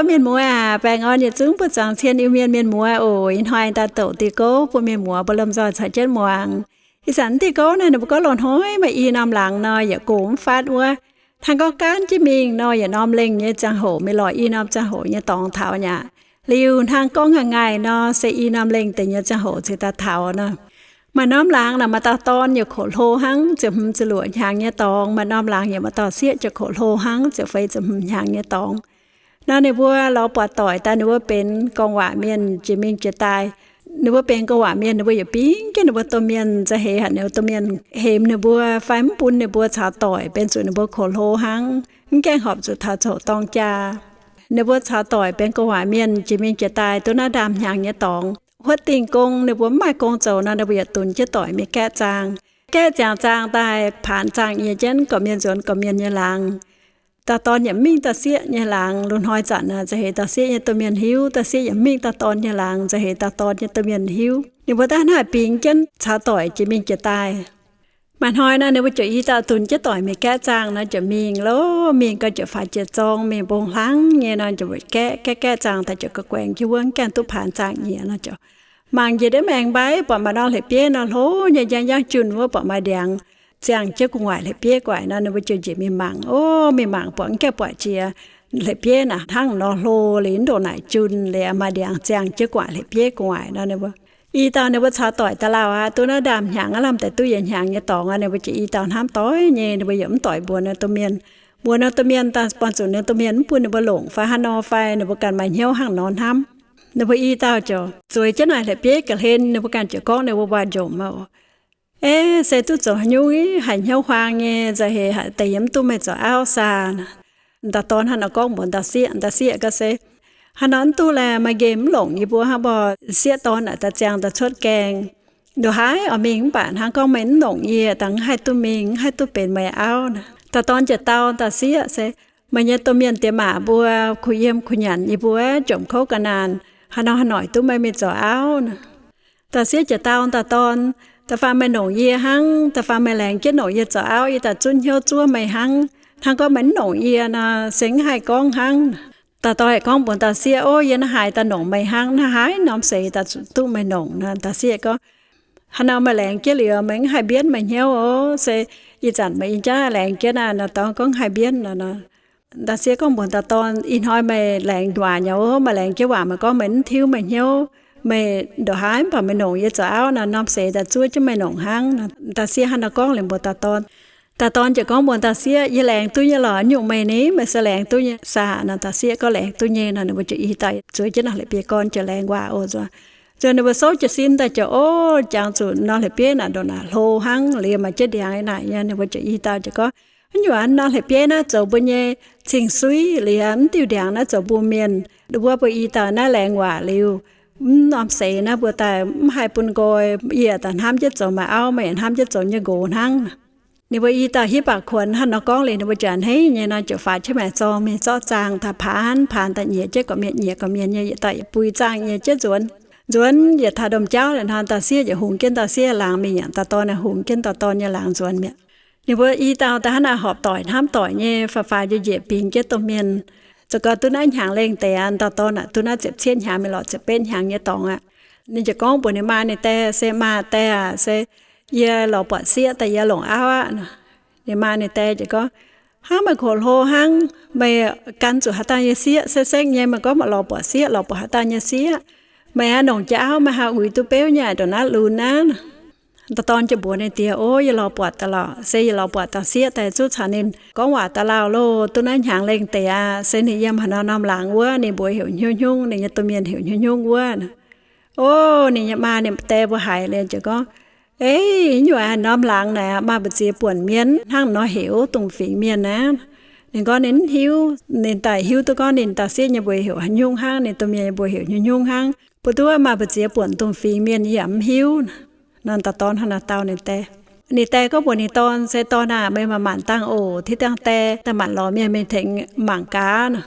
Mienh muoz aac, baengh orn yietc zungv buoqc zuangx cien Iu-Mienh mienh muoz oc. Ih hnoi daaih douc diuh gouv bun mienh muoz mbuo lomh nzoih caux jienv muangx. Ih zanc diuh gouv naaiv ninh mbuo gorngv loz-hnoi maaih i norm laangz nor, yaac gox mv fatv wuov. Hnangv gorngv gaanv jienv mingh nor, yietc norm lengh nyei ziangh hoc, mingh lorz i norm ziangh hoc nyei dorngx taux nyei aqv. Liuz hnangv gorngv ngaih ngaih nor, se i norm lengh deix nyei ziangh hoc cingx daaih taux nor. Maaih norm laangz naaic maaih dauh dorn yaac koqv hlo hnangv, ziepc hmz ziepc luoqc hnyangx nyei dorngx. Maaih norm laangz yaac maaih dauh sieqv ziouc koqv hlo hnangv, ziepc feix ziepc hmz hnyangx nyei dorngx. Nor ninh mbuo lorz buatc doic daaih, ninh mbuo benx gorngv waac mienh jiex mingh jiex daaih. Ninh mbuo benx gorngv waac mienh, ninh mbuo yaac bingx jienv ninh mbuo domh mienh, nzauh heix haic ninh mbuo domh mienh hemx ninh mbuo fai mv bun ninh mbuo caux doic, benx zuqc ninh mbuo koqv hlo hnangv, mv gaengh horpc zuqc taux zoqc dorng jaa. Ninh mbuo caux doic benx gorngv waac mienh jiex mingh jiex daaih duqv naaiv ndaamv-hnyangx nyei dorngx. Huotv dingh gong ninh mbuo mv maaih gong zoux nor, ninh mbuo yaac dunx jienv doic mingh gaeqv zaang. Gaeqv ziangx zaang daaih paanx zaangh nyiex jienv gorqv-mienh nzuonx gorqv-mienh nyei laangz. Dauh dorn yaac mv mingh dauh sieqv nyei laangz. Lungh hnoi zanc naaic nzauh heix dauh sieqv nyei domh mienh hiuv, dauh sieqv yaac mv mingh dauh dorn nyei laangz, nzauh heix dauh dorn nyei domh mienh hiuv. Ninh mbuo daaih naaic bingx jienv caux doic jiex mingh jiex daaih. Maaih hnoi naaic ninh mbuo ziouc i dauh dunx jienv doic mingh gaeqv zaangh nor, ziouc mingh lorqc. Mingh gau ziouc faaux jiex zorng, mingh mbong hlaangv nyei nor, ziouc gaeqv gaeqv gaeqv zaangh daaih ziouc guaix guaengx jienv wuov, gaengh duqv paanx zaangh nyiex nor, ziouc mangc njiec ndiev maengx mbaiv, buatc maaih norm hleix bieiv nor, hlo nyei, njang njang junh wuov, buatc maaih ndiangx ziangh jienv gu'nguaaic hleix bieiv gu'nguaaic nor, ninh mbuo ziouc njiec mingh mangc. Ov, mingh mangc buatc mv gaengh buatc jiex hleix bieiv naaic hnangv nor hlo liuz, ndongc naaic junh liuz, maaih ndiangx ziangh jienv gu'nguaaic hleix bieiv gu'nguaaic nor, ninh mbuo i dauh ninh mbuo caux doic daaih lauh aqv. Duqv naaiv ndaamv-hnyangx aqv, lamh deix duqv yietc hnyangx nyei dorngx aqv. Ninh mbuo ziouc i dauh hnamv doic nyei, ninh mbuo yaac mv doic mbuox ninh domh mienh. Mbuox ninh domh mienh daaih buangh zuqc ninh domh mienh mv bun ninh mbuo longc fai haaix nor fai, ninh mbuo ganh maaih hnyouv hnangv nor hnamv. Ninh mbuo i dauh ziouc zueiz jienv naaic hleix bieiv ga'hlen, ninh mbuo ganh ziouc gorngv ninh mbuo waac-njomc aqv. Ov, se duqv zoux haaix nyungc haiz hnyouv huaang nyei, nzauh heix haic deix yie mv duqv meih zoux auv saah? Dauh dorn hnangv nor gorngv mbuox dauh sieqv. Dauh sieqv gaav se, Haaix nor mv duqv laeh, maaih nqemh mv longc yie mbuo hnangv mborqv sieqv dorn naaic daaih ziangh daaih cuotv gaengh. Nduqc haaix oix mingh mv baac hnangv gorngv meih mv longc yie, dangh mv haih duqv mingh, mv haih duqv benx meih auv naaic. Dauh dorn ziouc dau dauh sieqv se, Meih nyei domh mienh diex maac mbuo kuh yiem kuh nyanc yie mbuo jomc kouv ga'naanh, haaix nor haaix noic duqv meih mingh zoux auv naaic? Dauh sieqv ziouc dau dauh dorn, Da'faanh meih longc yie hnangv, da'faanh meih laengz jienv longc yie zoux auv, yie daaih zunv hnyouv zuov meih hnangv. Hnangv gorngv meih mv longc yie nor, se mv haih gorngv hnangv. Dauh dorn gorngv mbuox dauh sieqv, Ov, yie naaiv haaix daaih longc meih hnangv, naaiv haaix norm seix daaih zuqc duqv meih longc nor? Dauh sieqv gorngv, Haaix nor meih laengz jienv liuz, meih mv haih mbienv meih hnyouv ov? Se ih zanc meih yiem jaav laengz jienv aqv nor. Dauh dorn gorngv, Mv haih mbienv nor. Dauh sieqv gorngv mbuox dauh dorn, Ih hnoi meih laengz waac nyei ov, meih laengz jienv waac meih gorngv meih mv tiuv meih hnyouv, meih nduqc haaix mv baac meih longc yie zoux auv nor, norm seix daaih zuov jienv meih longc hnangv nor. Dauh sieqv hnangv nor gorngv liuz mbuox dauh dorn. Dauh dorn ziouc gorngv mbuox dauh sieqv, Yie laengz duqv nyei lorqc, nyungc meih ni, meih se laengz duqv nyei saah? Nor dauh sieqv gorngv, Laengz duqv nyei nor. Ninh mbuo ziouc i dauh zueiz jienv norm hleix bieiv gorn ziouc laengz waac oc. Nzuonx ninh mbuo souv jiez sin daaih ziouc, ov, jangx zuqc norm hleix bieiv naaic ndongc naaic hlo hnangv, liuz maaih jienv ndiangx naaic nyei. Ninh mbuo ziouc i dauh ziouc gorngv, Haaix nyungc norm hleix bieiv naaiv zoux mbuo nyei cing-suiv liuz, mv diuh ndiangx naaiv zoux mbuo mienh. Wuov mbuo i dauh naaiv laengz waac liuz, mv norm seix naaiv mbuo daaih mv haih bun nqoi. Yie daaih hnamv jienv zoux meih auv, meih yaac hnamv jienv zoux yie nqox hnangv. Ninh mbuo i dauh hiuv baac kuonx hnangv nor gorngv liuz, ninh mbuo ziouc a'hneiv nyei nor ziouc faaux jienv maengx zorng mingh zorqv zaangh daaih paanx, paanx daaih nyiex jienv gorqv-mienh, nyiex gorqv-mienh nyei yietc dauh yietc bui zaangh nyei jienv nzuonx. Nzuonx yietc taux domh jauv liuz hnangv, dauh sieqv yaac hungx jienv dauh sieqv laangz mingh, yangh dauh dorn yaac hungx jienv dauh dorn nyei laangz nzuonx mi'aqv. Ninh mbuo i dauh daaih hnangv naaic horpc doic hnamv doic nyei, faaux-faaux njiec njiec bingx jienv domh mienh. Zoux gau duqv naaiv hnyangx lengh deix aqv, dauh dorn aac, duqv naaiv ziepc cietv hnyangx mingh lorz ziepc betv hnyangx nyei dorngx aqv. Ninh ziouc gorngv mbuox ninh maa ninh dae, Se maa dae aac, se yie lorz buatc sieqv daaih yie longc auv aqv nor. Ninh maa ninh dae ziouc gorngv, Hnangv meih koqv hlo hnangv, meih gan zuqc haaix dauh nyei sieqv? Se sengv nyei meih gorngv meih lorz buatc sieqv, lorz buatc haaix dauh nyei sieqv? Meih aah longc jiex auv meih haih uix duqv beuv nyei aqv, ndongc naaiv lunx aqv. Dauh dorn ziouc mbuox ninh diex, Ov, yie lorz buatc daaih lorqc. Se yie lorz buatc dauh sieqv daaih zuqc caux ninh gorngv waac daaih lauh loh, duqv naaiv hnyangx lengh deix aqv. Se ninh yiem haaix norm norm laangz wuov, ninh mbuox heuc Hnyungv-Hnyungv, ninh nyei domh mienh heuc Hnyungv-Hnyungv wuov. Ov, ninh nyei maa ninh dae mbuo haiz liuz ziouc gorngv, Ei, nyuoqc norm laangz naaic maaih mbu'ziex buonc mienh hnangv nor heuc dongh fingx mienh aqv. Ninh gorngv ninh mv hiuv, ninh daaih hiuv duqv gorngv ninh dauh sieqv nyei mbuox heuc Hnyungv hnangv, ninh domh mienh nyei mbuox heuc Hnyungv-Hnyungv hnangv. Mbuo duqv maaih mbu'ziex buonc dongh fingx mienh yie yaac mv hiuv. Nor dauh dorn hnangv naaic dau ninh dae. Ninh dae gorngv mbuox ninh dorn, Se dorn aah, meih maaih maanc dangh oc. Tih dangh dae daaih maanc lorz mienh mingh tengx mangc gaax nor.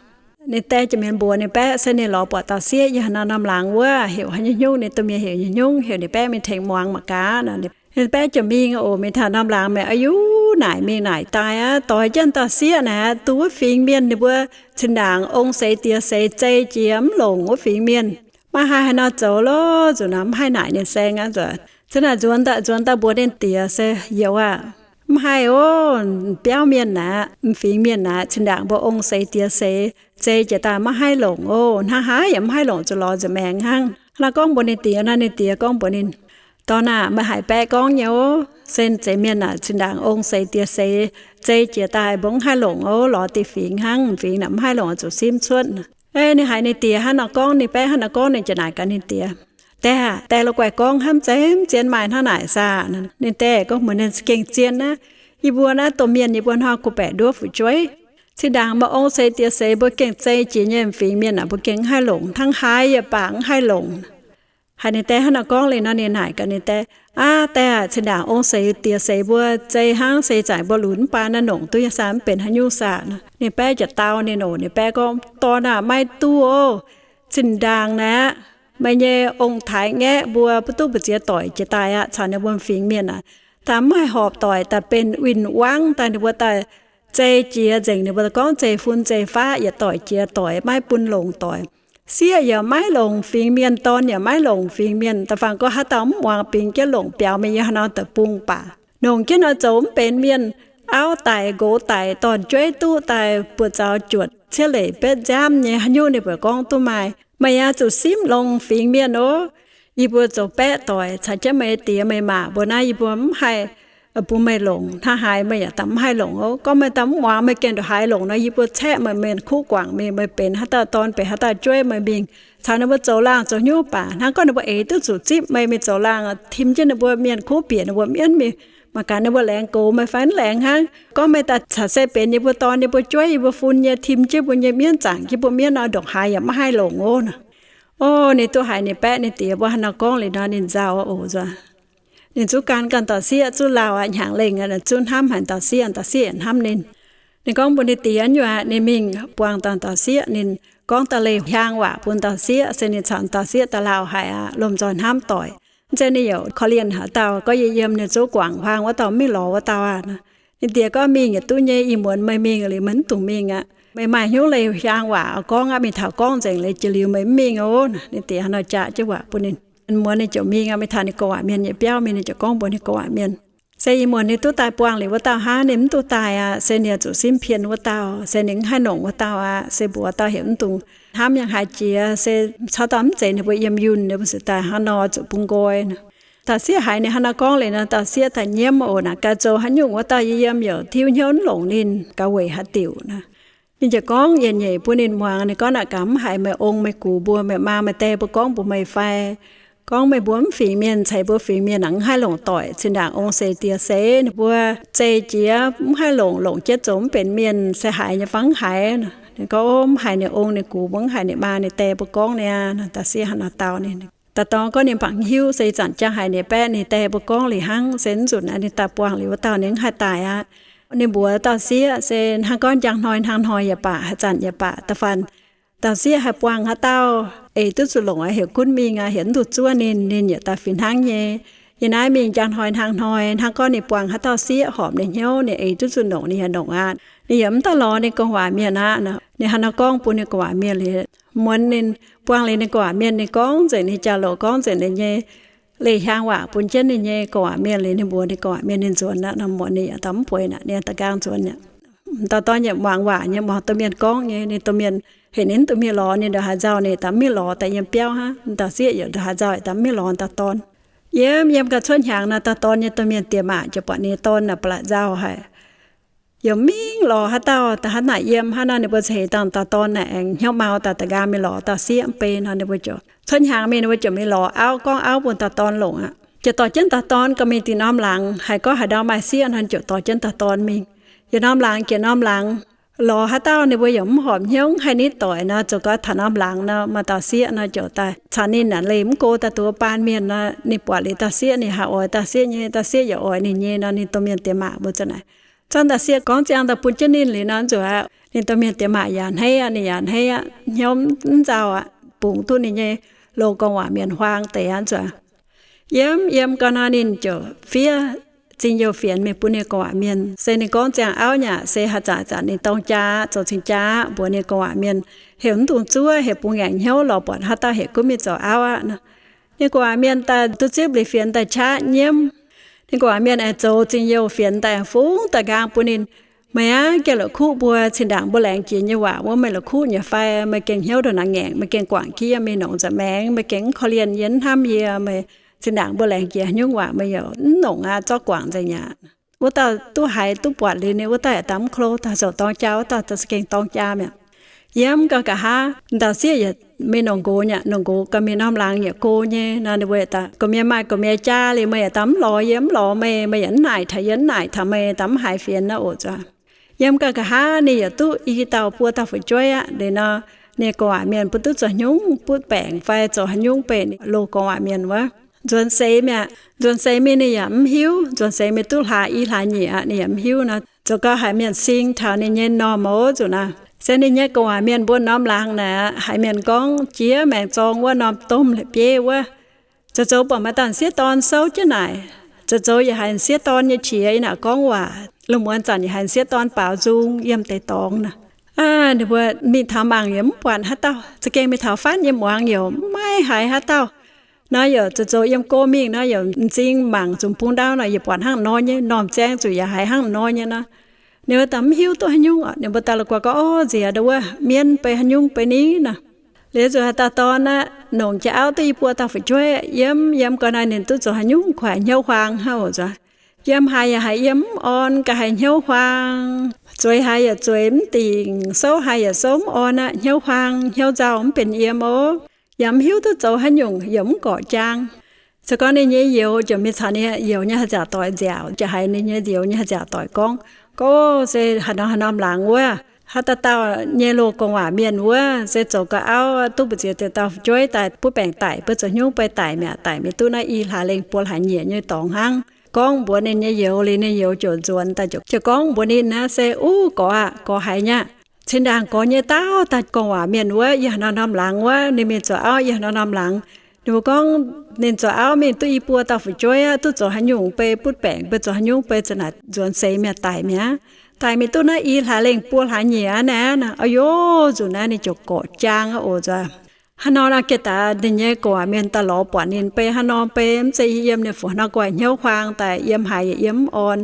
Ninh dae ziouc mienh mbuox ninh baeqv se ninh lorz buatc dauh sieqv yiem haaix norm norm laangz wuov, heuc Hnyungv-Hnyungv, ninh domh mienh heuc Hnyungv-Hnyungv, heuc ninh baeqv mingh tengx muangx mangc gaax nor. Ninh baeqv ziouc mingh oc. Mingh taux norm laangz, meih a'yuv naaic mingh naaic daaih aqv, doix jienv dauh sieqv naaic aqv, duqv wuov fingx mienh ninh mbuo zinh ndaangc ong seix diex seix zei jiex mv longc wuov fingx mienh. Maiv haih haaix nor zoux lorqc, nzunc naaic mv haih naaic ninh saeng aqv. Nzunc naaic nzuonx daaih, nzuonx daaih mbuox ninh diex se, Youz aah, mv haih oc. Biauv mienh naaic aqv, m'fingx mienh naaic aqv, zinh ndaangc mbuo ong seix diex seix zei jiex daaih maiv haih longc oc. Hnangv haaix yaac mv haih longc, zuqc lorz nza'maengx hnangv. Hnangv gorngv mbuox ninh diex nor, ninh diex gorngv mbuox ninh, Dorn aah, meih haiz baeqv gorngv nyei oc. Se zeiz mienh naaic zinh ndaangc ong seix diex seix zei jiex daaih mbuo mv haih longc oc, lorz diqc fingx hnangv. M'fingx naaic mv haih longc, zuqc simv cuotv. Ninh haiz ninh diex hnangv nor gorngv, ninh baeqv hnangv nor gorngv, ninh ziouc naaic gaax ninh diex, Die aah, die la'guaih gorngv hnamv zeiz mv zien maaih hnangv naaic saah? Ninh die gorngv mbuox ninh, Gengh zien aqv. Yie mbuo naaiv domh mienh yie mbuo hnoi gu'betc nduov fu'jueiv. Zinh ndaangc maaih ong seix diex seix mbuo gengh zei jiex nyei m'fingx mienh aah, mbuo gengh mv haih longc, hnangv haaix yaac baac mv haih longc. Haiz ninh die hnangv nor gorngv liuz nor, ninh naaic gaax ninh die, Aav, die aah, zinh ndaangc ong seix diex seix mbuo zei hnangv, se zanc mbuo lunx mv baac naaiv longc duqv nyei saah, mv benx haaix nyungc saah? Ninh baeqv ziouc dau ninh oc. Ninh baeqv gorngv, Dorn aah, maiv duqv oc. Zinh ndaangc naaic aqv, meih nyei ong-taaix-ngaeqv mbuo mv duqv mbu'ziex doic jiex daaih aqv, caux ninh mbuo m'fingx mienh aac, daaih mv haih horpc doic, daaih benx win-wangv daaih, ninh mbuo daaih zei jiex nzengc. Ninh mbuo gorngv zei fun zei faqv, yietc doic jiex doic, maiv bun longc doic. Sieqv yaac maiv longc fingx mienh, dorn yaac maiv longc fingx mienh. Da'faanh gorngv haaix dauh mv muangx bingx jienv longc biaux mingh yiem haaix nor deic-bung baac, longc jienv nor zoux mv benx mienh. Auv daic, nqox daic, dorn-jueiv duqv daaih buoz-zaux juotc, ciev leic betv nziaamv nyei, haaix nyungc ninh mbuo gorngv duqv maaih. Meih aah, zuqc simv longx fingx mienh oc. Yie mbuo zoux baeqv doic caux jienv meih diex meih maac mbuo naaiv, yie mbuo mv haih bun meih longc. Hnangv haaix meih yaac daaih mv haih longc oc. Gorngv meih daaih mv muangx, meih gengh ndongc haaix longc nor, yie mbuo caeqv meih mienh kuv guangc mingh, meih benx haaix dauh dorn, benx haaix dauh jueiv, meih mingh caux ninh mbuo zoux laangh zoux hnyouv baac, hnangv gorngv ninh mbuo eix duqv zuqc zipv meih, meih zoux laangh tim jienv ninh mbuo mienh kuv bieqc ninh mbuo mienv mingh, mangc gaax ninh mbuo laengz gox meih fai mv laengz hnangv. Gorngv meih daaih caux se benx yie mbuo dorn, yie mbuo jueiv, yie mbuo fun nyei, tim jienv mbuo nyei mienv, zaangc jienv mbuo mienv nor, ndongc haaix yaac mv haih longc oc. Ov, ninh duqv haiz ninh baeqv ninh diex mbuo hnangv nor gorngv liuz nor, ninh nzauh oc nzuonx. Ninh zuqv gan ganh dauh sieqv, zuqv lauh aqv, hnyangx lengh aqv, zuqv hnamv haic dauh sieqv, dauh sieqv yaac hnamv ninh. Ninh gorngv mbuox ninh diex nyei aqv, ninh mingh buangh dauh dauh sieqv, ninh gorngv da'leih hiaang waac bun dauh sieqv, se ninh caux dauh sieqv da'lauh haic aqv, lomh nzoih hnamv doic. Mv zeiz ninh yaac korv-lienh haaix dauh, gorngv yie yiem ninh zuqv guangc huaang wuov dauh, mv mingh lorz wuov dauh aqv. Ninh diex gorngv, Mingh yietc duqv nyei, ih muonz meih mingh liuz meih mv dungx mingh aqv. Meih maaih hnyouv leih hiaang waac gorngv aqv, mingh taux gorngv nzengc liuz jiex liuz meih mv mingh oc. Ninh diex hnangv nor jaax jienv waac bun ninh. Muonz ninh ziouc mingh aqv, mingh taux ninh gorngv waac mienh nyei biauv mingh, ninh ziouc gorngv mbuox ninh gorngv waac mienh, Se ih muonz ninh duqv daaih buangh liuz wuov dauh hnangv, ninh mv duqv daaih aqv, se ninh zuqc simv pien wuov dauh, se ninh mv haih longc wuov dauh aqv, se mbuox dauh heuc mv dungx hnamv yangh haaix jiex, se caux dauh mv zeiz ninh mbuo yiem yunh, ninh mbuo zuqc daaih hnangv nor zuqc bun nqoi. Dauh sieqv haiz ninh hnangv nor gorngv liuz nor, dauh sieqv daaih nyiemv oc, naaic gaax zoux haaix nyungc wuov dauh yiem yiem yaac tiuv hnyouv mv longc ninh, gaax weic haaix diuc nor. Ninh ziouc gorngv yietc nyeic bun ninh muangx, ninh gorngv, Naaic gaax mv haiz meih ong meih gux mbuo, meih maa meih die mbuo gorngv mbuox meih fai? Gorngv meih mbuo mv fingx mienh caux mbuo fingx mienh aeqv, mv haih longc doic. Zinh ndaangc ong seix diex seix ninh mbuo zei jiex mv haih longc, longc jienv zoux mv benx mienh, se haiz nyei fai mv haiz? Ninh gorngv, Mv haiz ninh ong ninh gux mbuo, mv haiz ninh maa ninh die mbuo gorngv niaa. Dauh sieqv hnangv nor dau ninh. Dauh dorn gorngv ninh mv baac mv hiuv, se ih zanc jangx haiz ninh baeqv ninh die mbuo gorngv liuz hnangv, se mv nzunc ninh daaih buangh liuz wuov dauh ninh mv haih daaih aqv. Ninh mbuox dauh sieqv se hnangv gorngv njang hnoi hnangv hnoi yaac baac, haaix zanc yaac baac, da'faanh dauh sieqv haih buangh haaix dauh eix duqv zuqc longc aqv, heuc gunv mingh aqv, heuc mv dungx zuov ninh, ninh yaac daaih fih hnangv nyei. Yiem naaiv mingh njang hnoi hnangv hnoi, hnangv gorngv ninh buangh haaix dauh sieqv horpc ninh hnyouv, ninh eix duqv zuqc longc ninh yaac longc aqv. Ninh yaac mv daaih lorz ninh gorngv waac mienh aqv. Ninh hnangv nor gorngv bun ninh gorngv waac mienh liuz, muonz ninh buangh liuz ninh gorngv waac mienh, ninh gorngv nzengc ninh jauv-louc, gorngv nzengc ninh nyei leih hiaang waac bun jienv ninh nyei gorngv waac mienh liuz, ninh mbuox ninh gorngv waac mienh ninh nzuonx aqv. Nor muonz ninh yaac daaih mv bueix naaic, ninh daaih nqaang nzuonx aqv. Dauh dorn yaac muangx waac nyei, muangx domh mienh gorngv nyei. Ninh domh mienh heuc ninh mv dungx mingh lorz ninh ndongc haaix nzauh, ninh daaih mv mingh lorz daaih yiem biauv hnangv. Dauh sieqv yaac ndongc haaix nzauh daaih mv mingh lorz dauh dorn. Yiem yiem gau cuotv hnyangx nor, dauh dorn nyei domh mienh diex maac ziouc buatc ninh dorn naaic ba'laqc nzauh haic, yaac mv mingh lorz haaix dauh. Da'hnangv naaic yiem hnangv nor, ninh mbuo ceix dangh dauh dorn naaic aengx hnyouv mau daaih da'nqaang mingh lorz dauh sieqv mv bei nor, ninh mbuo ziouc cuotv hnyangx mingh ninh mbuo ziouc mingh lorz auv, gorngv auv bun dauh dorn longc aqv. Ziouc dorh jienv dauh dorn gauh mingh dinh norm laangz, haiz gorngv haaix ndau maaih sieqv nor ziouc dorh jienv dauh dorn mingh. Yietc norm laangz jiex norm laangz, lorz haaix dauh ninh mbuo yaac mv horpc hnyouv, mv haih nitv doic nor, zoux gau taux norm laangz nor, maaih dauh sieqv nor ziouc daaih caux ninh naaic leih mv go daaih duqv baan mienh nor, ninh buatc liuz dauh sieqv ninh haih oix dauh sieqv nyei, dauh sieqv yaac oix ninh nyei nor, ninh domh mienh diex maac mbuo za'naaic zorqv dauh sieqv gorngv ziangh daaih bun jienv ninh liuz nor, nzuonx ninh domh mienh diex maac yaac hneiv aqv, ninh yaac hneiv aqv, hnyouv mv nzauh aqv, bungx duqv ninh nyei loz-gorngv waac mienh huaang deix aqv nzuonx. Yiem yiem gau nor ninh ziouc fiev zingh youh fienx mingh bun ninh gorngv waac mienh. Se ninh gorngv ziangh auv nyei aqv, se haaix zanc zanc ninh dorng jaa aqv, zoux cing-jaa aqv, mbuox ninh gorngv waac mienh heuc mv dungx zuov, heuc bungx ngaengc hnyouv lorz buatc haaix dauh heuc gunv mingh zoux auv aqv nor. Ninh gorngv waac mienh daaih duqv zipv liuz fienx daaih qaqv nyiemv. Ninh gorngv waac mienh aengx zoux zingh youh fienx daaih fungv daaih nqaang bun ninh, meih aqv, gengh la'kuqv mbuo zinh ndaangc mbuo laengz jiex nyei waac wuov, meih la'kuqv nyei fai? Meih gengh hnyouv ndongc naaiv ngaengc, meih gengh guangc jienv yiem meih nongc nza'maengx, meih gengh mv korv-lienh yie, mv hnamv yie, meih zinh ndaangc mbuo laengz jiex haaix nyungc waac meih yaac mv nongc aqv, zorqv guangc nzengc aqv. Wuov dauh duqv haiz duqv buatc liuz ninh wuov dauh yaac daaih mv klo, daaih zoux dorng jaa, wuov dauh daaih za'gengh dorng jaa mi'aqv. Yiem gau nqa'haav dauh sieqv yaac mingh nongc nqox nyei, nongc nqox gauh mingh norm laangz yaac go nyei nor, ninh mbuo yaac daaih gorngv, mienh maaih gorngv mienh jaa liuz, meih yaac daaih mv lorz yie, mv lorz meih, meih yaac mv naaic taux yie, mv naaic taux meih, daaih mv haiz fienx nor oc zuqc. Yiem gau nqa'haav ninh yaac duqv i dauh buo dauh fu'jueiv aqv. Liuz nor, ninh gorngv waac mienh bun duqv zoux haaix nyungc butv baengc fai zoux haaix nyungc beiv ninh loz gorngv waac mienh wuov, nzuonx seix mi'aqv. Nzuonx seix mingh ninh yaac mv hiuv, nzuonx seix mingh duqv hlaax i hlaax nyeic aqv, ninh yaac mv hiuv nor, zoux gau haiz mienh sing taux ninh nyei m'normh oc zuqc nor. Se ninh nyei gorngv waac mienh mbuo norm laangz naaic, haiz mienh gorngv jiex maengx zorng wuov norm domh la'bieiv wuov, zoux zoux buatc maaih dauh m'sieqv dorn souv jienv naaic, zoux zoux yaac haiz m'sieqv dorn nyei qiex yiem naaic gorngv waac, lungh muonz zanc yaac haiz m'sieqv dorn baaux nzung yiem deix dorngx nor. Aa, ninh mbuo mingh taux mangc yaac mv buatc haaix dauh, za'gengh mingh taux faanv yiem muangx yaac mv maaih haiz haaix dauh. Nor yaac zoux zoux yiem go mingh nor yaac m'zing mangc zunc bung ndau nor yaac buatc hnangv nor nyei, m'normh zaeng zuqc yaac haiz hnangv nor nyei nor. Ninh mbuo daaih mv hiuv duqv haaix nyungc oc. Ninh mbuo daaih la'guaih gorngv, Ov, nziex ndau wuov mienv beiv haaix nyungc beiv ni nor. Liuz zuqc haaix dauh dorn aqv, nongc jiex auv duqv i buo dauh fu'jueiv, yiem yiem gau naaiv ninh duqv zoux haaix nyungc kuaaic hnyouv huaang hnangv oc zuqc. Yiem haiz yaac haiz yiem mv orn, ga'haiz hnyouv huaang. Zueiz haiz yaac zueiz mv dingc, souv haiz yaac souv mv orn aqv, hnyouv huaang hnyouv nzauh mv benx yiem oc. Yaac mv hiuv duqv zoux haaix nyungc, yaac mv gorqv jaang. Se gorngv ninh nyei youz ziouc mingh caux ninh youz nyei haaix nziaauc doic nziaauc, ziouc haiz ninh nyei youz nyei haaix nziaauc doic gorngv, Gorngv se haaix norm haaix norm laangz wuov, haaix dauh dauh nyei loz gorngv waac mienh wuov, se zoux gau auv duqv mbu'ziex dauh fu'jueiv daaih butv baengc daic, beiv zoux haaix nyungc beiv daic mi'aqv, daic mingh duqv naaiv i hlaax lengh buo hlaax nyieqc nyei dorngx hnangv. Gorngv mbuox ninh nyei youz liuz, ninh youz ziouc nzuonx daaih, ziouc gorngv mbuox ninh naaiv se, Uv, gorx aqv, gorx haiz nyei aqv. Cin-ndaangc gorx nyei dauh daaih gorngv waac mienh wuov, yiem haaix norm norm laangz wuov, ninh mingh zoux auv yiem haaix norm norm laangz. Ninh mbuo gorngv ninh zoux auv mingh duqv i buo dauh fu'jueiv aqv, duqv zoux haaix nyungc beiv butv baengc, beiv zoux haaix nyungc beiv za'naaic nzuonx seix mi'aqv, daic mi'aqv. Daic mingh duqv naaiv i hlaax lengh buo hlaax nyieqc aqv naaiv. Aa, youz, nzunc naaiv ninh ziouc gorqv jaang aqv oc zuqc. Hnangv nor nor, geh daaih ninh nyei gorngv waac mienh daaih lorz buatc ninh beiv hnangv nor, beiv mv zeiz yiem ninh fu'jueiv nor, guaih hnyouv huaang daaih, yiem haiz yaac yiem mv orn.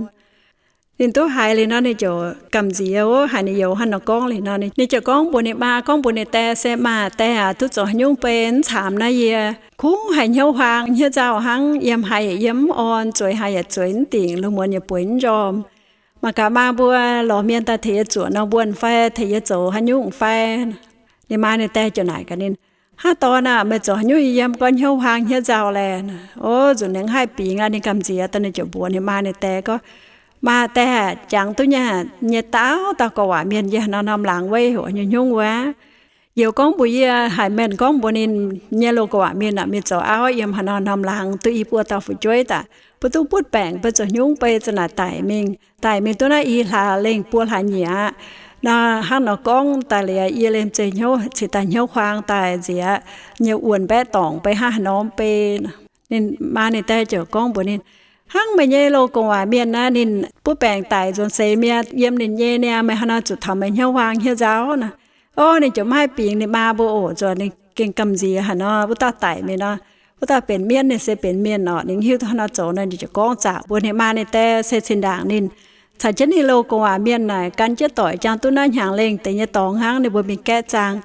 Ninh duqv haiz liuz nor, ninh ziouc gamh nziex ov, haiz ninh youz hnangv nor gorngv liuz nor, ninh ziouc gorngv mbuox ninh maa, gorngv mbuox ninh dae se, Maa, dae aac, duqv zoux haaix nyungc beiv mv caamx naaiv yie kungx haiz hnyouv huaang hnyouv nzauh hnangv, yiem haiz yaac yiem mv orn, zueiz haiz yaac zueiz mv dingc, lungh muonz yaac bueix mv njormh. Mangc gaax maa mbuo lorz mienh daaih tengx yie zuoqc nor, mbuonx fai tengx yie zoux haaix nyungc fai? Ninh maa ninh dae ziouc naaic gaax ninh, Hnangv dorn aah, meih zoux haaix nyungc yiem gorngv hnyouv huaang hnyouv nzauh laeh? Ov, nzunc ninh haih bingx aqv, ninh gamh nziex daaih, ninh ziouc mbuox ninh maa ninh dae gorngv, Maa dae aah, jangx duqv nyei, nyei dauh dauh gorqv-waac mienh yiem haaix norm norm laangz weiv hoc nyei hnyouv wuov. Youz gorngv mbuox yie, haiz mienh gorngv mbuox ninh nyei loz gorqv-waac mienh aah, mingh zoux auv yiem haaix norm norm laangz duqv i buo dauh fu'jueiv daaih, mbuo duqv butv baengc, mbuo zoux hnyouv bei za'naaic daic mingh, daic mingh duqv naaiv i hlaax lengh buo hlaax nyieqc aqv. Nor hnangv nor gorngv daaih liuz, yie liemh zeih hnyouv cingx daaih hnyouv huaang daaih nziex nyei wuonh mbaeqv dorngc bei hnangv haaix norm bei. Ninh maa ninh dae ziouc gorngv mbuox ninh, Hnangv meih nyei loz gorqv-waac mienh naaiv, ninh butv baengc daic nzuonx seix mi'aqv, yiem ninh nyei niaa, meih haaix nor zuqc taux meih hnyouv huaang hnyouv nzauh nor? Ov, ninh ziouc maiv haih bingx ninh maa mbuo oc, zuqc ninh gengh gamh nziex haaix nor, wuov dauh daic mingh nor, wuov dauh benx mienv, ninh se benx mienh orqc, ninh hiuv duqv haaix nor zoux nor, ninh ziouc gorngv zaqc mbuox ninh maa ninh dae se cin-ndaangc ninh caux jienv ninh loz gorqv-waac mienh naaic gan jienv doic jangx duqv naaiv hnyangx lengh deix nyei dorngx hnangv, ninh mbuo mingh gaeqv zaang.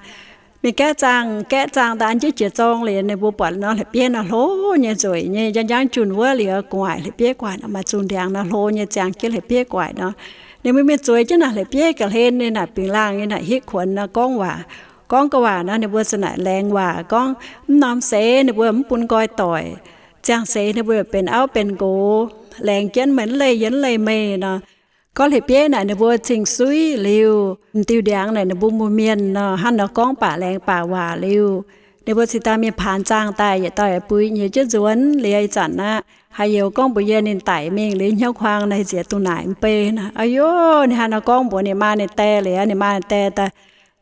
Mingh gaeqv zaang, gaeqv zaang daaih an jienv jiex zorng liuz, ninh mbuo buatc nor la'bieiv nor hlo nyei, nzueic nyei, njang njang junh wuov liuz, gu'nguaaic la'bieiv gu'nguaaic nor, maaih zungh ndiangx nor hlo nyei, ziangh jienv la'bieiv gu'nguaaic nor. Ninh mbuo mingh zueiz jienv naaic la'bieiv ga'hlen, ninh naaic bingx laangh, ninh naaic hitv kuonx nor gorngv waac. Gorngv ga'waac nor, ninh mbuo za'naaic laengz waac gorngv, mv norm seix ninh mbuo mv bun nqoi doic, ziangh seix ninh mbuo benx auv benx nqox, laengz jienv meih mv leih yie mv leih meih nor. Gorngv la'bieiv naaic ninh mbuo cing-suiv liuz, m'diuh ndiangx naaic ninh mbuo mbuo mienh nor, hnangv nor gorngv baac laengz baac waac liuz, ninh mbuo cingx daaih mingh paanx zaangh daaih, yietc dauh yietc bui nyiex jienv nzuonx liuz ih zanc aqv. Haaix youz gorngv mbuox yie ninh daic mingh liuz hnyouv huaang naaic nziex dungh naaic mv bei nor. Aa yoh, ninh hnangv nor gorngv mbuox ninh maa ninh dae liuz, ninh maa ninh dae daaih,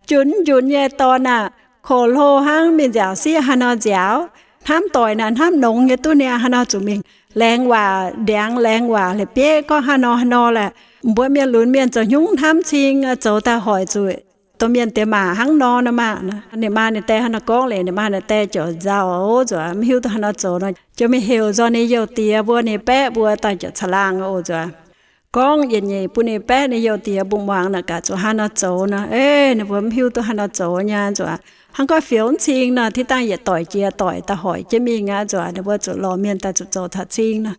Njunc njunc nyei dorn aah, kox hlo hnangv, mingh nziaauc sieqv haaix nor nziaauc? Hnamv doic naaic, hnamv nongx nyei duqv niaa, haaix nor zuqc mingh laengz waac, ndiangx laengz waac la'bieiv gorngv haaix nor haaix nor laaix. Mbuo mienh lunx mienh zoux haaix nyungc hnamv cing, zoux daaih hoic zuqc domh mienh diex maac hnangv nor naaic maah. Ninh maa ninh die hnangv naaiv gorngv liuz, ninh maa ninh die ziouc nzauh oc, nzuonx mv hiuv duqv haaix nor zoux nor, ziouc mingh heuc nzorng ninh youh diex mbuo, ninh baeqv mbuo daaih ziouc caangh laangh oc, nzuonx gorngv yietc nyeic bun ninh baeqv ninh youh diex mbuo muangx naaic gaax zuqc haaix nor zoux nor. Ei, ninh mbuo mv hiuv duqv haaix nor zoux nyei, nzuonx hnangv gorngv fioux mv cing nor, tiv dangh yietc doic jiex doic daaih hoic jienv mingh aqv, nzuonx ninh mbuo zuqc lorz mienh daaih zuqc zoux caux cing nor.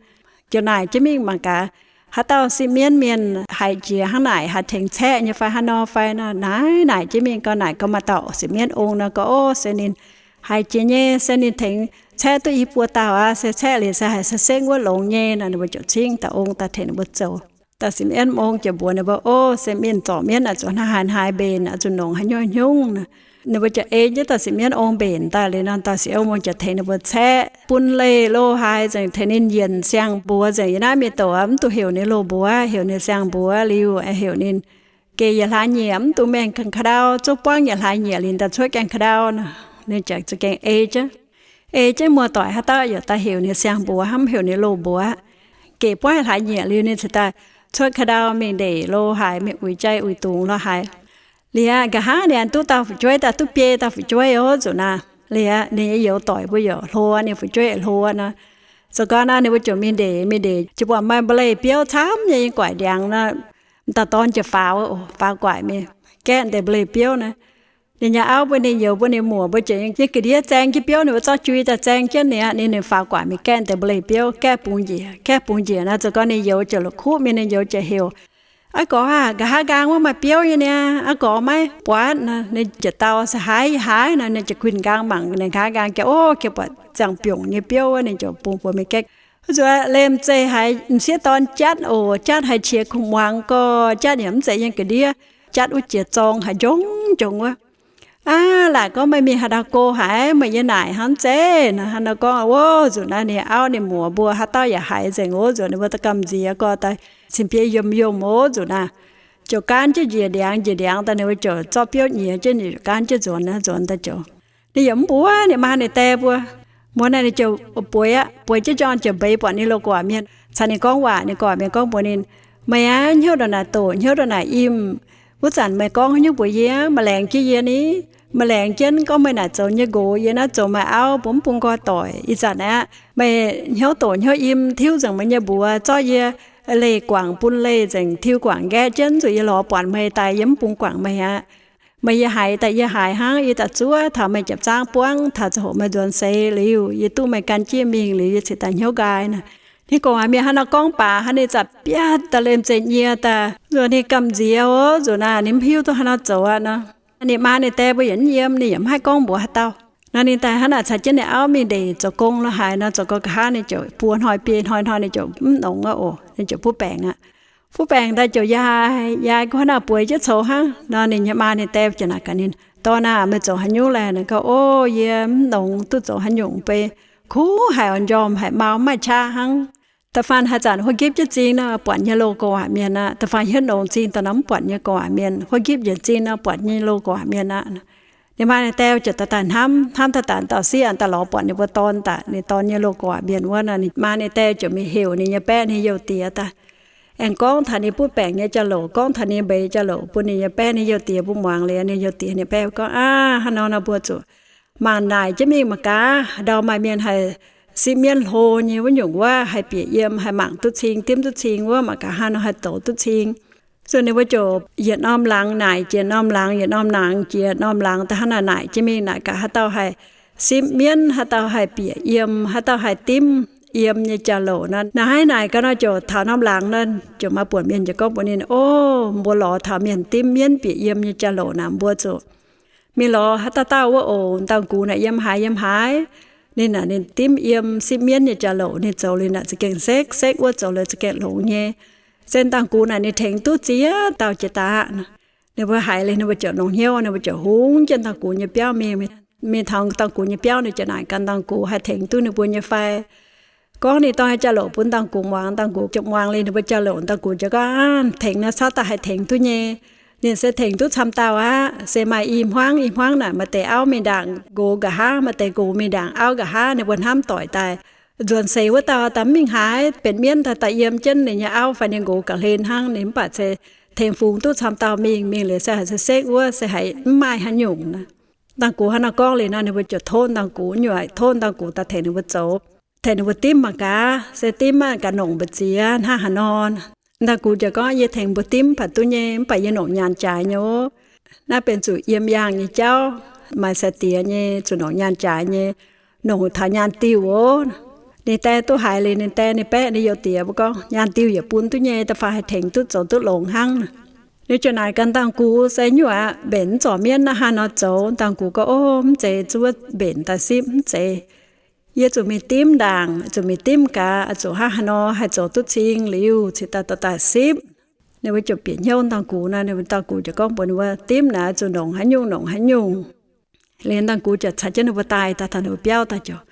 Ziouc naaic jienv mingh mangc gaax, haaix dauh sipv mienv mienh haiz jiex hnangv naaic haih tengx caeqv nyei fai haaix nor fai nor. Naaic naaic jienv mingh gau, naaic gau maaih dauh sipv mienv ong nor, gau, ov, se ninh haiz jiex nyei, se ninh tengx caeqv duqv i buo dauh aqv, se caeqv liuz se haiz se sengv wuov longx nyei nor. Ninh mbuo ziouc cingv dauh ong daaih tengx ninh mbuo zoux. Dauh sipv mienv ong ziouc mbuox ninh mbuo, ov, se mienh zorc mienv naaic zuqc hnangv haaix haaix mbenc, zuqc nongc haaix nyungc haaix nyungc nor. Ninh mbuo ziouc ei jienv dauh sipv mienv ong mbenc daaih liuz nor, dauh sipv mienv ong ziouc tengx ninh mbuo caeqv bun leih lo haaix, nzengc tengx ninh yienc siang-mbuox, nzengc yiem naaiv mingh douc mv dungx heuc ninh loz-mbuox, heuc ninh siang-mbuox liuz, heuc ninh gec yietc hlaax nyieqc mv dungx mengh gaengh ka'ndau, zungv buangv yietc hlaax nyieqc liuz daaih cuotv gaengh ka'ndau nor. Ninh ziouc za'gengh ei jienv, ei jienv muoz-doic haaix dauh yaac daaih heuc ninh siang-mbuox hnangv, heuc ninh loz-mbuox. Gec buangv yietc hlaax nyieqc liuz ninh cingx daaih cuotv ka'ndau mingh ndeic lo haaix, mingh uix jai uix dungz lo haaix. Liuz aqv, nqa'haav ninh duqv dauh fu'jueiv daaih, duqv biei dauh fu'jueiv oc, nzuqc naaic. Liuz aqv, ninh nyei youz doic mbuo yaac hlo, ninh fu'jueiv yaac hlo nor. Zoux gau naaic ninh mbuo ziouc mingh ndeic, mingh ndeic ziouc buatc maaih mba'leih biouv camv nyei guaic ndiangx nor. Dauh dorn ziouc faaux, faaux guaic mingh gaeqv deix mba'leih biouv naaic. Ninh nyei auv mbuo, ninh youz mbuo, ninh muoc mbuo ziouc yiem ga'ndiev zaeng jienv biouv, ninh mbuo zorqv jui daaih zaeng jienv ninh aqv. Ninh, ninh faaux guaic mingh gaeqv deix mba'leih biouv, gaeqv bungx njiec, gaeqv bungx njiec nor, zoux gau ninh youz ziouc la'kuqv mingh, ninh youz ziouc heuc, Aa gorx aah, nqa'haav nqaang wuov maaih biouv nyei niaa, aa gorx maiv buatc nor. Ninh ziouc dau, Se haaix, yie haaix nor. Ninh ziouc guinh nqaang mangc ninh nqa'haav nqaang, ga'oc, ga'buatc ziangh biongc nyei biouv wuov. Ninh ziouc bungx buoz mingh gaeqv. Wuov nzunc lemh zeih haiz m'sieqv dorn jatv oc, jatv haiz qiex kuv muangx gorx, jatv yaac mv zeiz yiem ga'ndiev, jatv wuov jiex zorng haic njongv njongv wuov. Aav, laaic gorngv meih mingh haaix ndau go haic, meih yie naaic hnangv zeiv nor. Hnangv nor gorngv, wuov nzunc naaiv ninh auv ninh muoc mbuo haaix dauh yaac haiz nzengc. Wuov nzunc ninh mbuo daaih gamh nziex gorx daaih cin-biei yiem yiem wuov nzunc naaic, ziouc gaanv jienv njiec ndiangx, njiec ndiangx daaih ninh mbuo ziouc zorqv biouv nyiex jienv, ninh ziouc gaanv jienv nzuonx, nzuonx daaih ziouc ninh yaac mv mbuox ninh maa ninh die mbuo. Muonz naaic ninh ziouc bueix aqv, bueix jienv njorn ziouc mbeix buatc ninh loz-guaax mienh caux ninh gorngv waac. Ninh gorngv waac mienh gorngv mbuox ninh, Meih aav, hnyouv ndongc naaic doqc, hnyouv ndongc naaic im. Wuov zanc meih gorngv haaix nyungc mbuox yie? Meih laengz jienv yie ni? Meih laengz jienv gorngv meih naaic zoux nyei nqox, yie naaiv zoux meih auv, mbuo mv bun nqoi doic. Ih zanc aqv, meih hnyouv doqc hnyouv im, tiuv nzengc meih nyei mbuox, zorqv yie leih guangc bun leih nzengc, tiuv guangc nqaeqv jienv, zuqc yie lorz buatc meih daaih yie mv bun guangc meih aqv. Meih yie haiz daaih yie haiz hnangv, yie daaih zuov taux meih jiepc zaangv buangv, taux ziangh hoc meih nzuonx seix liuz, yie duqv meih gan jienv mingh liuz, yie cingx daaih hnyouv nqaai nor. Ninh gorngv waac mienh hnangv nor gorngv baac hnangv, ninh za'biatv daaih lemh zeih nyie daaih, nzunc ninh gamh nziex wuov nzunc naaic, ninh mv hiuv duqv haaix nor zoux aqv nor. Ninh maa ninh die mbuo yaac mv yiem, ninh yaac mv haih gorngv mbuox haaix dauh nor. Ninh daaih hnangv naaic caux jienv ninh auv mingh ndeic zoux gong lo haaix nor, zoux gau nqa'haav ninh ziouc buo hnoi biei hnoi, hnoi ninh ziouc mv nongx aqv oc, ninh ziouc butv baengc aqv. Butv baengc daaih ziouc yaac, yaac gunv hnangv naaic bueix jienv coux hnangv nor. Ninh nyei maa ninh die ziouc naaic gaax ninh, Dorn aah, meih zoux haaix nyungc laeh? Ninh gorngv, Ov, yie mv nongx duqv zoux haaix nyungc, beiv kuv haic oc, njormh haic, mau mv maaih qaqv hnangv. Da'faanh haaix zanc huotv nqipv jienv zingh nor, buatc nyei loz-gu'nguaaic mienh aqv. Da'faanh hietv nongx zingh daaih nor mv buatc nyei gu'nguaaic mienh, huotv nqipv njiec zingh nor buatc nyei loz-gu'nguaaic mienh aqv. Ninh maa ninh die ziouc daaih daaih hnamv, hnamv daaih daaih dauh sieqv daaih lorz buatc ninh mbuo dorn daaih, ninh dorn nyei loz-gu'nguaaic mienh wuov nor. Ninh maa ninh die ziouc mingh heuc ninh nyei baeqv ninh youh diex daaih, aengx gorngv taux ninh butv baengc nyei jauv-louc, gorngv taux ninh mbeix jauv-louc bun ninh nyei baeqv ninh youh diex mbuo muangx liuz, ninh youh diex ninh baeqv gorngv, Aav, hnangv nor nor mbuo zuqc mangc naaic jienv mingh mangc gaax, ndau maaih mienh haih sipv mienv hlo nyei wuov nyungc wuov, haih bieqc yiem, haih mangc duqv cing, dimv duqv cing wuov, mangc gaax hnangv nor haih douz duqv cing. Zuqc ninh mbuo ziouc yietc norm laangz naaic jiex norm laangz, yietc norm laangz jiex norm laangz, da'hnangv naaic naaic jienv mingh naaic gaax haaix dauh haih sipv mienv, haaix dauh haih bieqc yiem, haaix dauh haih dimv yiem nyei jauv-louc nor. Naaic haaix naaic gaax nor ziouc taux norm laangz nor, ziouc maaih buonc mienh ziouc gorngv mbuox ninh, Ov, mbuo lorz taux mienh dimv mienv bieqc yiem nyei jauv-louc naaic, mbuo zuqc mingh lorz haaix dauh dauh wuov oc. Dangh gux naaic yiem haaix yiem haaix? Ninh naaic ninh dimv yiem sipv mienv nyei jauv-louc, ninh zoux liuz naaic za'gengh sekv sekv wuov, zoux liuz za'gengh longx nyei. Se dangh gux naaic ninh tengx duqv ziex dauh jiex daaih aqv. Ninh mbuo haiz liuz ninh mbuo ziouc longx hnyouv, ninh mbuo ziouc hungx jienv dangh gux nyei biauv mingh. Mingh taux dangh gux nyei biauv, ninh ziouc naaic gan dangh gux haih tengx duqv ninh mbuo nyei fai. Gorngv ninh dorh jauv-louc bun dangh gux muangx, dangh gux ziouc muangx liuz ninh mbuo jauv-louc, dangh gux ziouc gorngv, Tengx nor, cauv daaih haih tengx duqv nyei. Ninh se tengx duqv camv dauh aqv. Se maaih i hmuangv, i hmuangv naaic maaih deix auv mingh ndaangc nqox nqa'haav, maaih deix nqox mingh ndaangc auv nqa'haav, ninh mbuo hnamv doic daaih. Nzuonx seix wuov dauh daaih mv mingh haaix, benx mienv daaih daaih yiem jienv ninh nyei auv fai ninh nqox ga'hlen hnangv. Ninh mv baac se tengx fungx duqv camv dauh mingh. Mingh liuz se haiz se sekv wuov se haiz mv maaih haaix nyungc naaic. Dangh gux hnangv naaiv gorngv liuz nor, ninh mbuo ziouc tov dangh gux nyuoqc, tov dangh gux daaih tengx ninh mbuo zoux, tengx ninh mbuo dimv mangc gaax, se dimv mangc gaax nongc mbu'ziex hnangv haaix nor. Dangh gux ziouc gorngv, Yie tengx mbuo dimv baac duqv nyei, mv baac yie nongc nyaanh jaaix nyei oc. Naaiv benx zuqc yiem yaangh nyei jauv, maaih sai-diex nyei, zuqc nongc nyaanh jaaix nyei, nongc taux nyaanh diuh oc. Ninh die duqv haiz liuz, ninh die ninh baeqv ninh youz diex mbuo gorngv, Nyaanh diuh yaac bun duqv nyei, da'faanh haih tengx duqv zoux duqv longx hnangv. Ninh ziouc naaic gaax dangh gux, Se nyuoqc aqv, mbenc mv zorc mienv hnangv haaix nor zoux? Dangh gux gorngv, Ov, mv zeiz zuov mbenc daaih sipv, mv zeiz. Yie zuqc mingh dimv ndaangc, zuqc mingh dimv gaax, zuqc hnangv haaix nor haih zoux duqv cing liuz cingx daaih dorh daaih sipv. Ninh mbuo ziouc bieqc hnyouv dangh gux nor, ninh mbuo dangh gux ziouc gorngv mbuox ninh mbuo, Dimv naaic zuqc nongc haaix nyungc nongc haaix nyungc. Liuz dangh gux ziouc caux jienv ninh mbuo daaih, daaih taux ninh mbuo biauv daaih ziouc,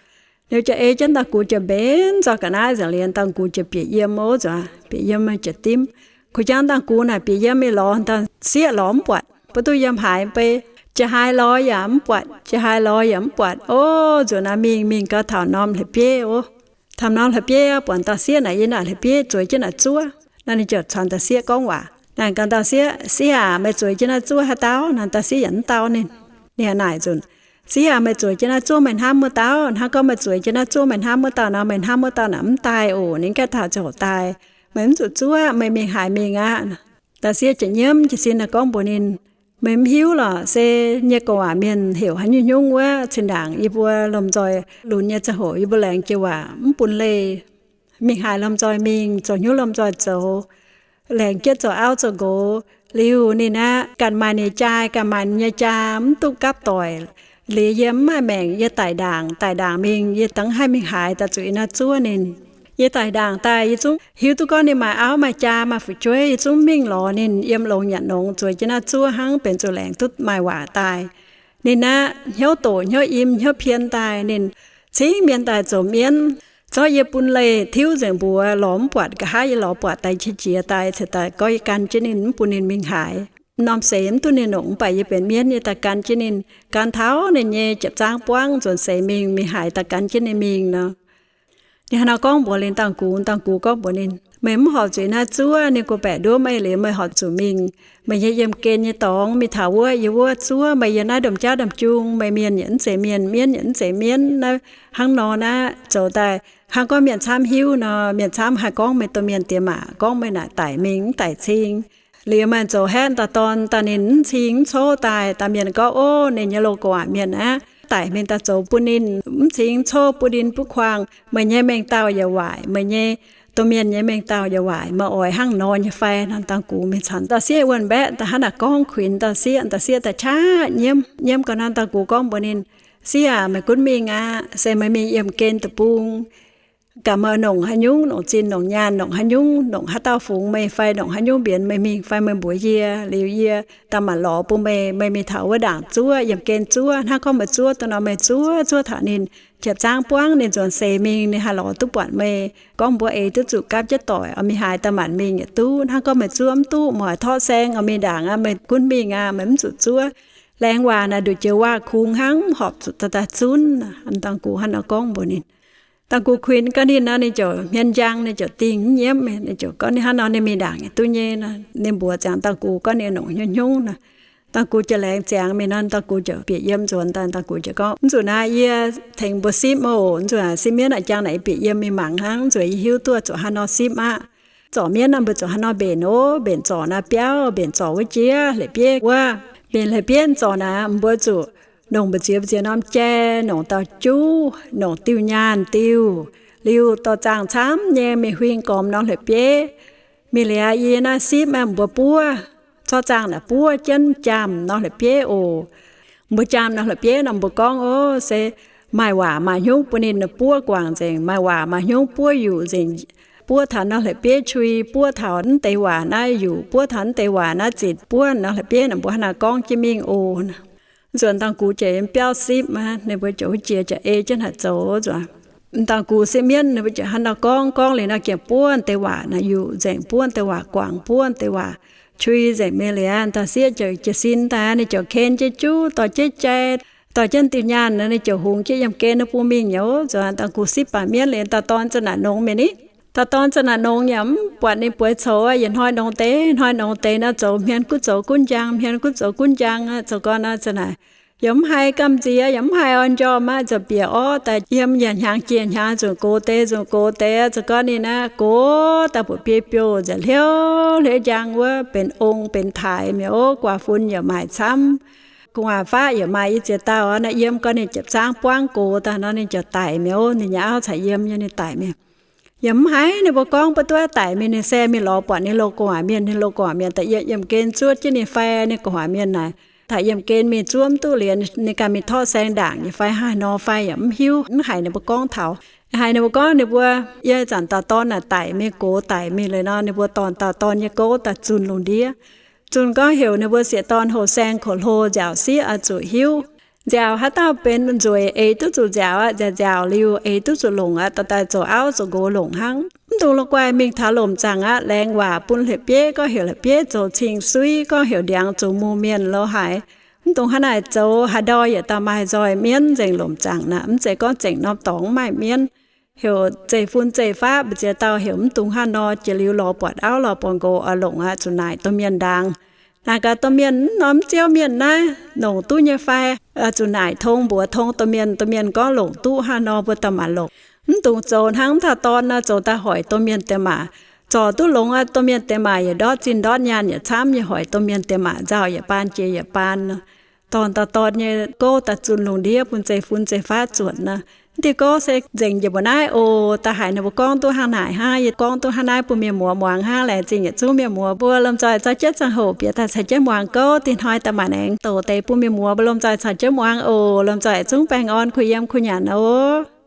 ninh ziouc ei jienv dangh gux ziouc mbenc nzoih ga'naaiv nzengc. Liuz dangh gux ziouc bieqc yiem oc, nzuonx bieqc yiem ziouc dimv. Kuv jangv dangh gux naaic bieqc yiem mingh lorz dangh sieqv lorz mv buatc, mbuo duqv yiem haaix bei, jiex haaix lorz yaac mv buatc, jiex haaix lorz yaac mv buatc oc. Nzuonx naaic mingh mingh gau taux norm hleix bieiv oc. Taux norm hleix bieiv buatc dauh sieqv naaic yiem naaic hleix bieiv zueiz jienv naaic zuov. Naaiv ninh ziouc caux dauh sieqv gorngv waac. Naaic gaax dauh sieqv, Sieqv aac, meih zueiz jienv naaiv zuov haaix dauh? Naaic dauh sieqv yaac mv dau ninh. Ninh naaic nzunc, Sieqv aac, meih zueiz jienv naaiv zuov meih hnamv wuov dauh? Hnangv gorngv meih zueiz jienv naaiv zuov meih hnamv wuov dauh nor, meih hnamv wuov dauh naaic mv daaih oc. Ninh gaengh taux ziouc daaih. Meih mv zuqc zuov, meih mingh haaix mingh aqv? Dauh sieqv ziouc nyiemv jiez sin naaic gorngv mbuox ninh, Meih mv hiuv lorqc, se nyei gorngv waac mienh heuc haaix nyungc nyungc wuov, zinh ndaangc yie mbuo lomh nzoih lunx nyei ziangh hoc yie mbuo laengz jiex waac mv bun leih. Mingh haaix lomh nzoih mingh, zoux hnyouv lomh nzoih zoux, laengz jienv zoux auv zoux nqox. Liuz ninh aqv ganh maaih ninh nyei jaa, ganh maaih ninh nyei jaa, mv duqv gapv doic. Liuz yie mv maaih maengc, yie daic ndaangc, daic ndaangc mingh, yie dangh haih mingh haaix daaih zuqc yie naaiv zuov ninh. Yie daic ndaangc daaih yie zungv hiuv duqv gorngv ninh maaih auv maaih jaa maaih fu'jueiv, yie zungv mingh lorz ninh yiem longx nyanc longx, zueiz jienv naaiv zuov hnangv, benx zuqc laengz duqv maaih waac daaih. Ninh aqv hnyouv doqc hnyouv im hnyouv pien daaih, ninh cingv mienh daaih zoux mienv. Zorqv yie bun leih tiuv nzengc mbuox, lorz mv buatc. Nqa'haav yie lorz buatc daaih qiex jiez daaih, ceix daaih gorngv yie gan jienv ninh, mv bun ninh mingh haaix. Norm seix mv duqv ninh longc, mv baac yie benx mienv, yie daaih gan jienv ninh, gan taux ninh nyei jiepc zaangv buangv, nzuonx seix mingh, mingh haaix daaih gan jienv ninh mingh nor. Ninh hnangv naaiv gorngv mbuox liuz dangh gux, dangh gux gorngv mbuox ninh, Meih mv horpc zuqc naaiv zuov. Ninh gorngv, Baeqc nduov meih liuz meih horpc zuqc mingh meih nyei yiemh gen nyei dorngx, mingh taux wuov, yie wuov zuov meih yiem naaiv ndom jauv ndom jung. Meih mienh yaac mv zeiz mienh, mienv yaac mv zeiz mienv. Naaiv hnangv nor naaiv zoux daaih hnangv gorngv mienh camv hiuv nor, mienh camv haih gorngv meih domh mienh diex maac, gorngv meih naaic daic mingh mv daic cing. Liuz maaih zoux haeqv dauh dorn daaih, ninh mv cing mv cov daaih, dauh mienh gorngv, Ov, ninh nyei loz-gorx mienh aqv, daic mingh daaih zoux bun ninh mv cing mv cov, bun ninh butv kuangh. Meih nyei mengh dauh yaac waaic, meih nyei domh mienh nyei mengh dauh yaac waaic. Meih oix hnangv nor nyei fai? Naaiv dangh gux mingh caux dauh sieqv wuonh mbaeqv daaih hnangv naaic gorngv, kuinx dauh sieqv. Dauh sieqv daaih qaqv nyiemv. Nyiemv gau naaiv dangh gux gorngv mbuox ninh, Sieqv aac, meih gunv mingh aqv. Se meih mingh yiemh gen deic-bung, gaax meih nongc haaix nyungc, nongc zinh nongc nyaanh, nongc haaix nyungc, nongc haaix dauh fungx meih fai nongc haaix nyungc mbienx meih mingh fai meih mbuox yie. Liuz yie daaih maanc lorz bun meih. Meih mingh taux wuov ndaangc zuov, yiemh gen zuov, hnangv gorngv meih zuov duqv nor, meih zuov zuov taux ninh jiepc zaangv buangv, ninh nzuonx seix mingh ninh haih lorz duqv buatc meih. Gorngv mbuo eix duqv zuqc gapv jienv doic oix mingh haaix daaih maanc mingh yaac duqv. Hnangv gorngv meih zuov mv duqv, meih oix torqv saeng oix mingh ndaangc aqv, meih gunv mingh aqv, meih mv zuqc zuov. Laengz waac naaic nduqc jiex waac-kungx hnangv, horpc zuqc daaih daaih zunv. Dangh gux hnangv nor gorngv mbuox ninh. Dangh gux kuinx gau ninh nor, ninh ziouc hmien njang, ninh ziouc dingh nyiemv. Ninh ziouc gorngv ninh hnangv nor ninh mingh ndaangc yaac duqv nyei nor. Ninh mbuox ziangx dangh gux gorngv ninh nongc hnyouv hnyouv nor. Dangh gux ziouc laengz ziangx mingh nor, dangh gux ziouc bieqc yiem nzuonx daaih. Dangh gux ziouc gorngv, Mv zuqc naaiv yie tengx mbuo sipv oc. Mv zuqc sipv mienv naaic jangx naaic yie bieqc yiem mingh mangc hnangv. Mv zuqc yie hiuv duqv zuqc haaix nor sipv aqv. Zorc mienv nor mbuo zuqc haaix nor mbenc oc. Mbenc zorc naaiv biauv, mbenc zorc wuov jiex hleix bieiv wuov. Mbenc hleix bieiv zorc naaic mbuo zuqc nongc mbu'ziex mbu'ziex norm jai, nongc dauh juv, nongc diuh nyaanh diuh, liuz dorh zaangh camv nyei mingh huing gormx norm hleix bieiv. Mingh liuz yie naaiv sipv aeqv, mbuo buov, corc zaangh naaic buov jienv jaamh norm hleix bieiv oc. Mbuo jaamh norm hleix bieiv nor mbuo gorngv, Ov, se maaih waac maaih hnyouv bun ninh buov guangc nzengc, maaih waac maaih hnyouv buov yuqc nzengc, buov taux norm hleix bieiv qui, buov taux mv deix waac naaiv yuqc, buov taux mv deix waac naaiv zitc, buov norm hleix bieiv nor mbuo hnangv naaiv gorngv jienv mingh oc. Nzuonx dangh gux ziouc yiem biauv sipv aqv. Ninh mbuo ziouc wuov jiex ziouc ei jienv haaix zoux nzuonx. Dangh gux sipv mienv ninh mbuo ziouc hnangv nor gorngv, gorngv liuz nor gengh buov deix waac naaic yuqc nzengc, buov deix waac guangc, buov deix waac cui nzengc mingh liuz, dauh sieqv ziouc jiez sin daaih, ninh ziouc ken jienv juv, dorh jienv jai, dorh jienv diuh nyaanh, ninh ziouc hungx jienv yiem gen bun mingh nyei. Zuqc daaih gux sipv baac mienv liuz, dauh dorn za'naaic nongx mingh ni. Dauh dorn za'naaic nongx yaac mv buatc ninh bueix coux, yietc hnoi nongx deix, hnoi nongx deix nor, zoux hmien gunv zoux gunv njang, hmien gunv zoux gunv njang, zoux gau nor za'naaic yaac mv haih gamh nziex, yaac mv haih orn njormh aqv, zoux bieqc orv daaih yiem yietc hnyangx jiex hnyangx, nzunc gox deix nzunc gox deix, zoux gau ninh aqv, gox daaih mbuoqc biei biouh nzengc, hliouv hliouv njang wuov, benx ong benx taaix mi'aqv. Guaax fun yaac maaih camv, gu'nguaaz faqv yaac maaih i ziex dauh. Naaiv yiem gau ninh jiepc zaangv buangv gox daaih nor, ninh ziouc daic mi'aqv. Ninh nyei auv caux yiem nyei, ninh daic mi'aqv. Yaac mv haiz ninh mbuo gorngv, mv duqv daic mingh, ninh se mingh lorz buatc ninh loz gu'nguaaz mienh, ninh loz gu'nguaaz mienh daaih yiem, yiem gen zuov jienv ninh fai, ninh gu'nguaaz mienh naaic taux yiem gen mingh zuov mv duqv liuz, ninh ganh mingh torqv saeng ndaangc nyei fai haaix nor fai yaac mv hiuv, mv haiz ninh mbuo gorngv taux. Haiz ninh mbuo gorngv ninh mbuo yiem zanc dauh dorn naaic daic mingh, gox daic mingh liuz nor, ninh mbuo dorh dauh dorn nyei gouv daaih zunh lungh ndiev. Zunh gorngv heuc ninh mbuo sieqv dorn houx saeng koux hlo nziaauc sieqv oix zuqc hiuv. Nziaauc haaix dauh benx nzueic eix duqv zuqc nziaauc aqv, nziaauc nziaauc liuz eix duqv zuqc longc aqv, dorh daaih zoux auv zoux nqox longc hnangv. Mv dungx la'guaih mingh taux lomc zaangc aqv. Laengz waac bun la'bieiv, gorngv heuc la'bieiv zoux cing-suiv, gorngh heuc ndiangx zuqc mungh mienh lo haaix. Mv dungx hnangv naaic zoux, haaix ndau yietc dauh maaih nzoih mienv nzengc lomc zaangc naaic. Mv zeiz gorngv zengc norm dorngx mv maaih mienv. Heuc zeiv-fun zeiv-faqv mbu'ziex dauh heuc mv dungx hnangv nor, jiex liuz lorz buatc auv lorz buatc nqox oix longc aqv, zuqc naaic domh mienh ndaangc. Naaic gaax domh mienh, mv norm mv ziouv mienh naaiv longc duqv nyei fai? Zuqc naaic tong mbuox tong domh mienh, domh mienh gorngv longc duqv hnangv nor, mbuo daaih maanc longc. Mv dungx zoux hnangv mv dauh dorn nor, zoux daaih hoic domh mienh diex maac. Zorc duqv longx aqv, domh mienh diex maac yietc ndortv zinh ndortv nyaanh yietc camv nyei, hoic domh mienh diex maac nzauh yietc baan jiex yietc baan nor. Dorh dauh dorn nyei gouv daaih zunh lungh ndiev bun zeiv-fun zeiv-faqv zuotc nor. Mv diuh gouv se nzengc njiec mbuo naaiv oc. Da'haiz ninh mbuo gorngv duqv hnangv naaic hnangv, yie gorngv duqv hnangv naaiv bun mienh muoz muangx hnangv. Laengz zingh yietc zungv mienh muoz mbuo lomh nzoih caux jienv ziangh hoc bieqc daaih caux jienv muangx gouv. Dinh hnoi daaih maanc aengx douc deix bun mienh muoz mbuo lomh nzoih caux jienv muangx oc. Lomh nzoih zungv baengh orn, kuh yiem kuh nyanc oc.